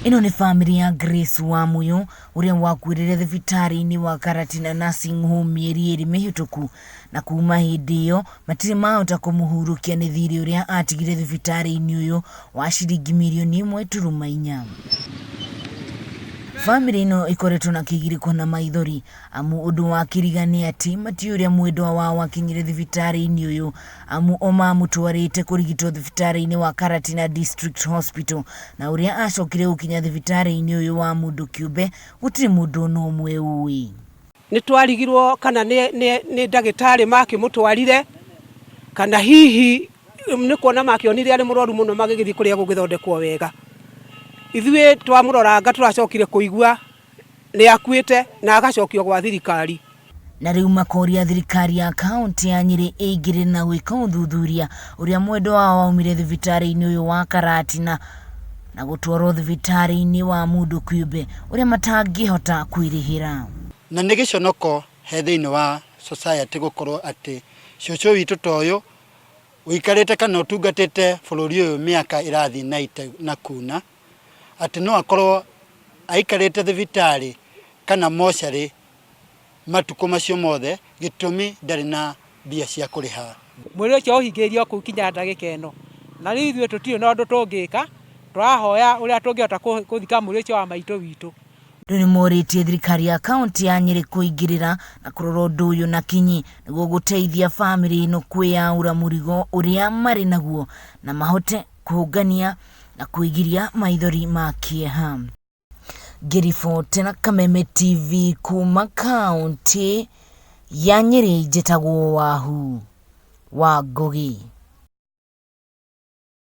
Ĩno nĩ bamĩrĩ ya Grace Wamuyu ũrĩa wakuĩrĩire thibitarĩ-inĩ wa Karatina Nursing Home mĩeri ĩrĩ mĩhĩtũku na kuma hĩndĩ ĩyo matirĩ mahota kũmũhurũkia nĩ thirĩ ũrĩa atigire thibitarĩ-inĩ ũyũ wa ciringi mirioni ĩmwe turuma inya. Bamĩrĩ ĩno ĩkoretwo na kĩgirĩko na maithori amu ũndũ wa kĩriga nĩ atĩ matiũĩ ũrĩa mwendwa wao akinyire thibitarĩ-inĩ ũyũ amu o mamũtwarĩte kũrigitwo thibitarĩ-inĩ wa Karatina District Hospital na ũrĩa acokire gũkinya thibitarĩ-inĩ ũyũ wa mũndũ kĩũmbe gũtirĩ mũndũ ona ũmwe ũĩ. Nĩ twarigirwo kana nĩ, nĩ, nĩ ndagĩtarĩ makĩmũtwarire kana hihi nĩ kuona makĩonire arĩ mũrwaru mũno magĩgĩthiĩ kũrĩa gũgĩthondekwo wega. Ithuĩ twamũroranga tũracokire kũigua nĩ akuĩte na agacokio gwa thirikari. Na rĩu makoria thirikari ya kaunti ya Nyĩrĩ ĩingĩrĩre na gwĩka ũthuthuria ũrĩa mwendwa wao aumire thibitarĩ-inĩ ũyũ wa Karatina na gũtwarwo thibitarĩ-inĩ wa mũndũ kĩũmbe ũrĩa matangĩhota kwĩrĩhĩra. Na nĩ gĩconoko he thĩinĩ wa society gũkorwo atĩ cũcũ witũ ta ũyũ ũikarĩte kana ũtungatĩte bũrũri ũyũ mĩaka ĩrathiĩ na ite na kuna, atĩ no akorwo aikarĩte thibitarĩ kana mocarĩ matukũ macio mothe, gĩtũmi ndarĩ na mbia cia kũrĩha. Mwĩrĩ ũcio ũhingĩirio kũu kinya ndagĩka ĩno, na rĩu ithuĩ tũtirĩ na ũndũ tũngĩka, tũrahoya ũrĩa tũngĩhota kũthika mwĩrĩ ũcio wa maitũ witũ. Rĩu nĩ morĩtie thirikari ya kaunti ya Nyĩrĩ kũingĩrĩra na kũrora ũndũ ũyũ na kinyi nĩguo gũteithia bamĩrĩ ĩno kwĩyaũra mũrigo ũrĩa marĩ naguo na mahote kũũngania na kwĩgiria maithori ma kĩeha. Ngĩribotera Kameme TV kuma kaunti ya Nyĩrĩ njĩtagwo Wahu wa Ngũgĩ.